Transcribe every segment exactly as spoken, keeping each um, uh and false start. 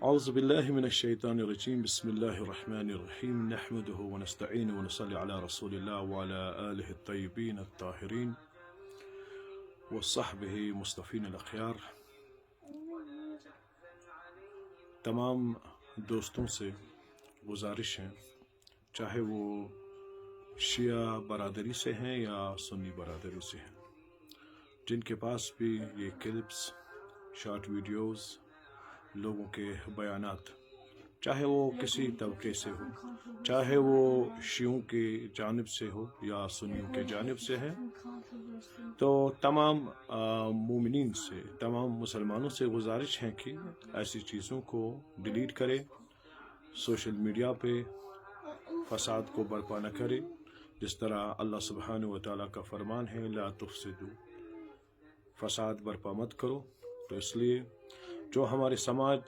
أعوذ بالله من الشيطان الرجيم. بسم الله الرحمن الرحيم. نحمده ونستعينه ونصلي على رسول الله وعلى آله الطيبين الطاهرين وصحبه المصطفين الأخيار. تمام دوستوں سے گزارش ہے، چاہے وہ شیعہ برادری سے ہیں یا سنی برادری سے ہیں، جن کے پاس بھی یہ کلپس، شارٹ ویڈیوز، لوگوں کے بیانات، چاہے وہ کسی طبقے سے ہو، چاہے وہ شیعوں کی جانب سے ہو یا سنیوں کی جانب سے ہے، تو تمام آ، مومنین سے، تمام مسلمانوں سے گزارش ہے کہ ایسی چیزوں کو ڈیلیٹ کرے، سوشل میڈیا پہ فساد کو برپا نہ کرے۔ جس طرح اللہ سبحانہ و تعالیٰ کا فرمان ہے، لا تفسدو، فساد برپا مت کرو۔ تو اس لیے جو ہمارے سماج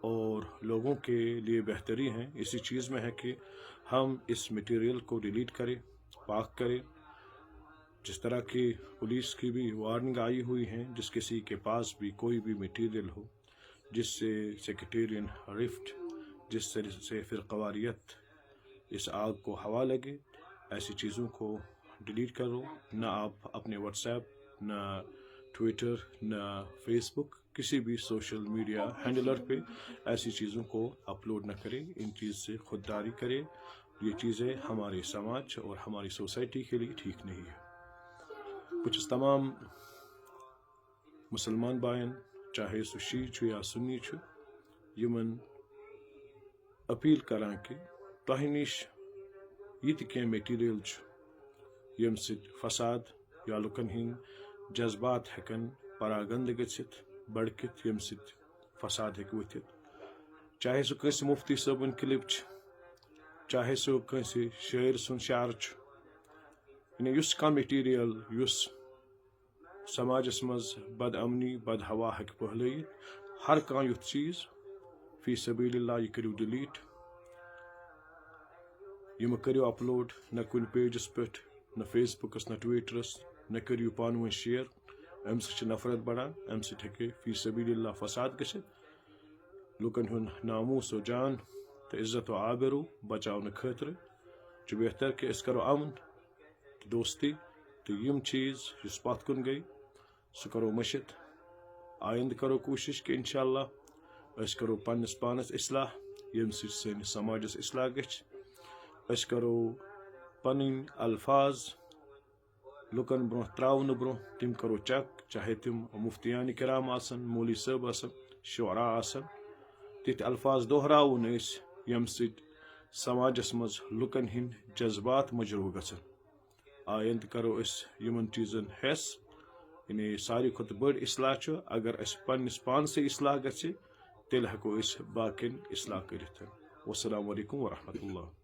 اور لوگوں کے لیے بہتری ہے اسی چیز میں ہے کہ ہم اس مٹیریل کو ڈیلیٹ کریں، پاک کریں۔ جس طرح کی پولیس کی بھی وارننگ آئی ہوئی ہے، جس کسی کے پاس بھی کوئی بھی مٹیریل ہو جس سے سیکٹیرین رفٹ، جس طرح سے فرقواریت اس آگ کو ہوا لگے، ایسی چیزوں کو ڈیلیٹ کرو۔ نہ آپ اپنے واٹس ایپ، نہ ٹویٹر، نہ فیس بک، کسی بھی سوشل میڈیا ہینڈلر پہ ایسی چیزوں کو اپلوڈ نہ کریں۔ ان چیز سے خودداری کریں۔ یہ چیزیں ہمارے سماج اور ہماری سوسائٹی کے لیے ٹھیک نہیں ہے۔ بہٕ چھُس تمام مسلمان بایَن، چاہے سُہ شیعہ چھُ یا سُنی چھُ، یِمَن اپیل کران کہِ تۄہہِ نِش یہِ تہِ کینٛہہ مٹیریل چھُ، ییٚمہِ سۭتۍ فساد یا لُکَن ہٕنٛدۍ جذبات ہٮ۪کَن پراگنٛد گٔژھِتھ، بڑکِتھ، ییٚمہِ سۭتۍ فساد ہیٚکہِ ؤتھِتھ۔ چاہے سُہ کٲنٛسہِ مفتی صٲبُن کلپ چھُ، چاہے سُہ کٲنٛسہِ شٲعر سُنٛد شعر چھُ، یعنی یُس کانٛہہ مٹیریل یُس سماجس منٛز بد امنی، بد ہوا ہیٚکہِ پھٔہلٲیِتھ۔ ہر کانٛہہ یُتھ چیٖز فی سبیل اللہ، یہِ کٔرِو ڈیلیٹ، یہِ مہٕ کٔرِو اپلوڈ نہ کُنہِ پیجس پٮ۪ٹھ، نہ فیس بُکس، نہ ٹویٹرس، نہ کٔرِو پانہٕ ؤنۍ شیئر۔ امہِ سۭتۍ چھِ نفرت بڑان، امہِ سۭتۍ ہیٚکہِ فی سبیل اللہ فساد گٔژھِتھ۔ لُکن ہُنٛد ناموس و جان تہٕ عزت و آبرو بچاونہٕ خٲطرٕ چھُ بہتر کہِ أسۍ کرو امن تہٕ دوستی، تہٕ یِم چیٖز یُس پتھ کُن گٔے، سُہ کرو مٔشِتھ۔ آیندٕ کرو کوٗشِش کہِ انشاءاللہ أسۍ کرو پننِس پانس اصلاح، ییٚمہِ سۭتۍ سٲنِس سماجس اصلاح گژھِ۔ أسۍ کرو پنٕنۍ الفاظ لُکن برونٛہہ تراونہٕ برونٛہہ تِم کرو چیک، چاہے تِم مفتیان کرام آسن، مولوی صٲب آسن، شعراء آسن، تِتھۍ الفاظ دۄہراوو نہٕ أسۍ، ییٚمہِ سۭتۍ سماجس منٛز لُکن ہٕنٛدۍ جذبات مجروح گژھن۔ آیندٕ کرو أسۍ یِمن چیٖزن ہٮ۪س، یعنی ساروی کھۄتہٕ بٔڑ اصلاح چھُ، اگر اَسہِ پننِس پانسٕے اصلاح گژھِ، تیٚلہِ ہٮ۪کو أسۍ باقین اصلاح کٔرِتھ۔ والسلام علیکم ورحمۃ اللہ۔